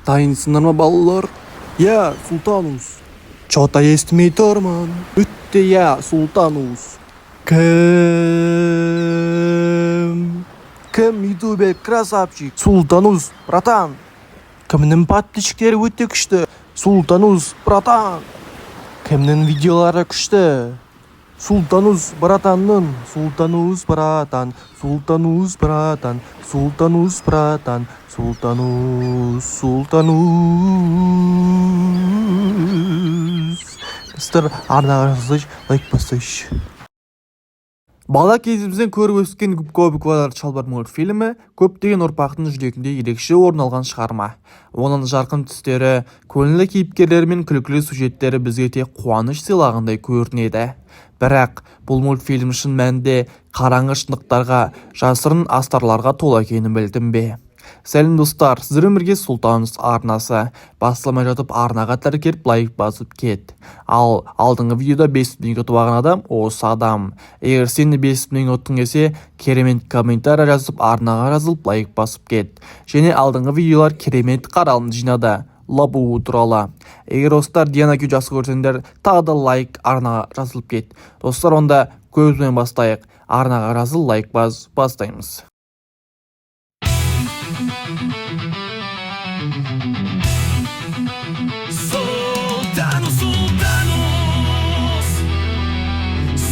Дайынсыңдар ма, балалар? Иә, Сұлтанус. Чё-то естімей тұрмын. Өтте иә, Сұлтанус. Кім? Кім ютубер красавчик? Сұлтанус, братан. Кімнің подписчиктері өте күшті? Сұлтанус, братан. Кімнің видеолары күшті? Сұлтанус братанның. Сұлтанус братан, Сұлтанус братан, Сұлтанус братан, Сұлтанус, Сұлтанус. Достар, арнаға жазылсайшы, лайк бассайшы. Бала кезімізден көріп өскен «Губка Боб Квадрат шалбар» мультфильмі көптеген ұрпақтың жүрегінде ерекше орын алған шығарма. Оның жарқын түстері, көңілді кейіпкерлері мен күлкілі сюжеттері бізге тек қуаныш сыйлағандай көрінеді. Бірақ бұл мультфильм шын мәнінде қараңғы шындықтарға, жасырын астарларға толы екенін білдің бе? Сәлем, достар! Сіздермен бірге Сұлтанус арнасы. Басылмай жатып арнаға тіркеліп, лайк басып кет. Ал алдыңғы видеода 5000 ұтып алған адам осы адам. Егер сен де 5000 ұтқың келсе, керемет комментарий жазып, арнаға жазылып, лайк басып кет. Және алдыңғы видеолар керемет қаралым жинады, Лабубу туралы. Егер, достар, Диана Кю жақсы көрсеңдер, тағы да лайк, арнаға жазылып кет. Достар, онда көп ұзамай бастайық. Арнаға жазыл, лайк бас, бастаймыз. Сұлтанус, Сұлтанус,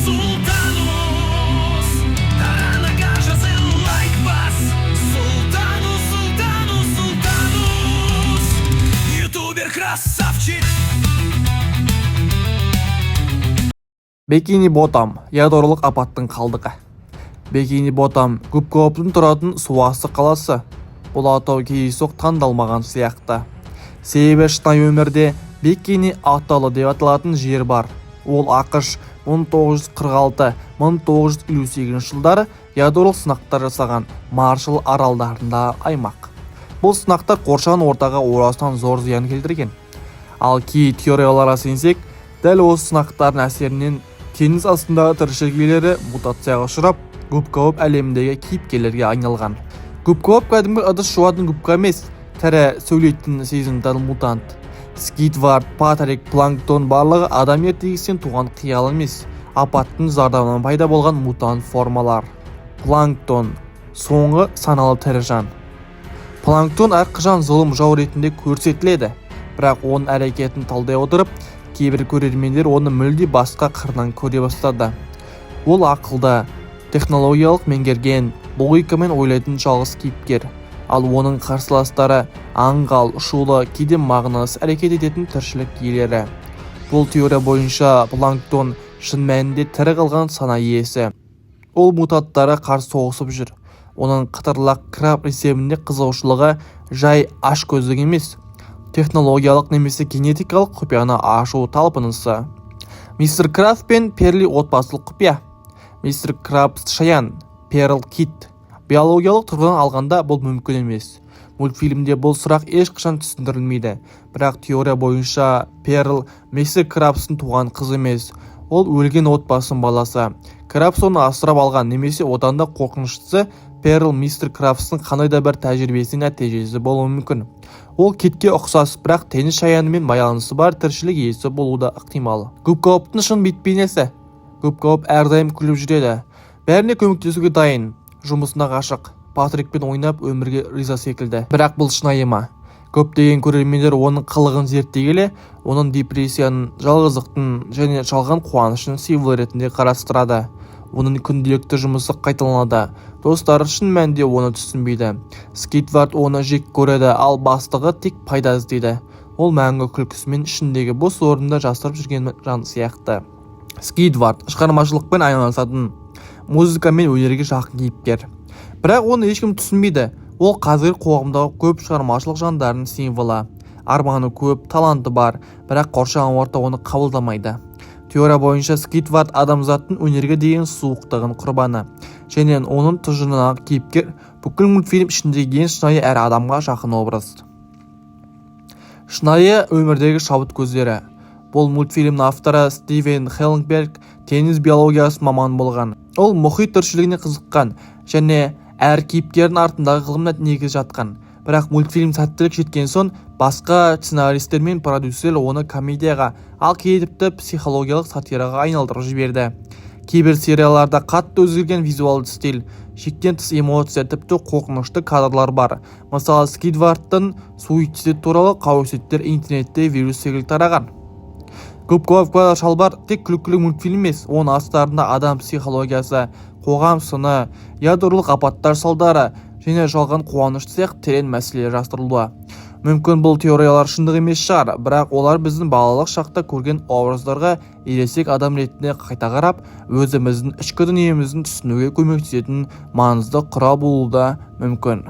Сұлтанус, арнаға жазыл, лайк бас. Сұлтанус, Сұлтанус, Сұлтанус, ютубер красавчик. Бикини Ботам — ядролық апаттың қалдығы. Бикини Ботам — Губка Бобтың тұратын суасты қаласы. Бұл атау кездейсоқ таңдалмаған сияқты. Себебі шынайы өмірде Бикини атоллы деп аталатын жер бар. Ол АҚШ 1946-1958 жылдары ядролық сынақтар жасаған Маршалл аралдарында аймақ. Бұл сынақтар қоршаған ортаға орасан зор зиян келтірген. Ал кей теорияларға сенсек, дәл осы сынақтардың әсерінен теңіз астындағы тіршілік иелері мутацияға ұшырап, Губка Боб әлеміндегі кейіпкерлерге айналған. Губка Боб кәдімгі ыдыс жуатын губка емес, тірі, сөйлейтін, сезімтал мутант. Сквидвард, Патрик, Планктон — барлығы адам ертегісінен туған қиял емес, апаттың зардабынан пайда болған мутант формалар. Планктон — соңғы саналы тірі жан. Планктон әрқашан зұлым жау ретінде көрсетіледі, бірақ оның әрекетін талдай отырып, кейбір көрермендер оны мүлде басқа қырынан көре бастады. Ол ақылды, технологиялық меңгерген, логикамен ойлайтын жалғыз кейіпкер. Ал оның қарсыластары аңғал, шулы, кейде мағынасыз әрекет ететін тіршілік иелері. Бұл теория бойынша Планктон шын мәнінде тірі қалған сана иесі. Ол мутанттарға қарсы соғысып жүр. Оның қытырлақ краб есебінде қызығушылығы жай ашкөздік емес, технологиялық немесе генетикалық құпияны ашу талпынысы. Мистер Крабс пен Перли — отбасылық құпия. Мистер Крабс шаян, Перл кит. Биологиялық тұрғыдан алғанда, бұл мүмкін емес. Мультфильмде бұл сұрақ ешқашан түсіндірілмейді, бірақ теория бойынша Перл мистер Крабстың туған қызы емес, ол өлген отбасының баласы. Крабс оны асырап алған немесе одан да қорқыныштысы, Перл мистер Крабстың қандай да бір тәжірибесінің нәтижесі болуы мүмкін. Ол китке ұқсас, бірақ теңіз шаянымен байланысы бар тіршілік иесі болуы да ықтимал. Губка Бобтың шын бет бейнесі. Губка Боб әрдайым күліп жүреді, бәріне көмектесуге дайын, жұмысына ғашық, Патрикпен ойнап, өмірге риза секілді. Бірақ бұл шынайы ма? Көптеген көрермендер оның қылығын зерттей келе, оның депрессияның, жалғыздықтың және жалған қуаныштың символы ретінде қарастырады. Оның күнделікті жұмысы қайталанады, достары шын мәнінде оны түсінбейді, Сквидвард оны жек көреді, ал бастығы тек пайда іздейді. Ол мәңгі күлкісімен ішіндегі бос орынды жасырып жүрген жан сияқты. Сквидвард шығармашылықпен айналысатын, музыка мен өнерге жақын кейіпкер, бірақ оны ешкім түсінбейді. Ол қазіргі қоғамдағы көп шығармашылық жандарының символы. Арманы көп, таланты бар, бірақ қоршаған орта оны қабылдамайды. Теория бойынша Сквидвард адамзаттың өнерге деген суықтығының құрбаны. Және оның тұжырымындағы кейіпкер бүкіл мультфильм ішіндегі ең шынайы әрі адамға жақын образ. Шынайы өмірдегі шабыт көздері. Бұл мультфильмнің авторы Стивен Хелленберг теңіз биологиясы маманы болған. Ол мұхит тіршілігіне қызыққан және әр кейіпкердің артындағы ғылым негізі жатқан Бірақ мультфильм сәттілік жеткен соң, басқа сценаристер мен продюсерлер оны комедияға, ал кейде тіпті психологиялық сатираға айналдырып жіберді. Кейбір серияларда қатты өзгерген визуалды стиль, шектен тыс эмоция, тіпті қорқынышты кадрлар бар. Мысалы, Сквидвардтың суициді туралы қауесеттер интернетте вирус секілді тараған. «Губка Боб шалбар» тек күлкілі мультфильм емес, оның астарында адам психологиясы, қоғам сыны, ядролық апаттар салдары және жалған қуаныш сияқты терең мәселелер жасырылуда. Мүмкін, бұл теориялар шындық емес шығар, бірақ олар біздің балалық шақта көрген образдарға ересек адам ретінде қайта қарап, өзіміздің ішкі дүниемізді түсінуге көмектесетін маңызды құрал болуы да мүмкін.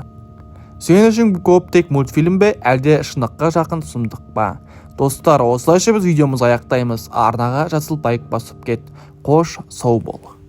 Сен үшін Губка тек мультфильм бе, әлде шындыққа жақын сұмдық па? Достар, осылайша біз видеомызды аяқтаймыз. Арнаға жазылып, лайк басып кет. Қош, сау бол.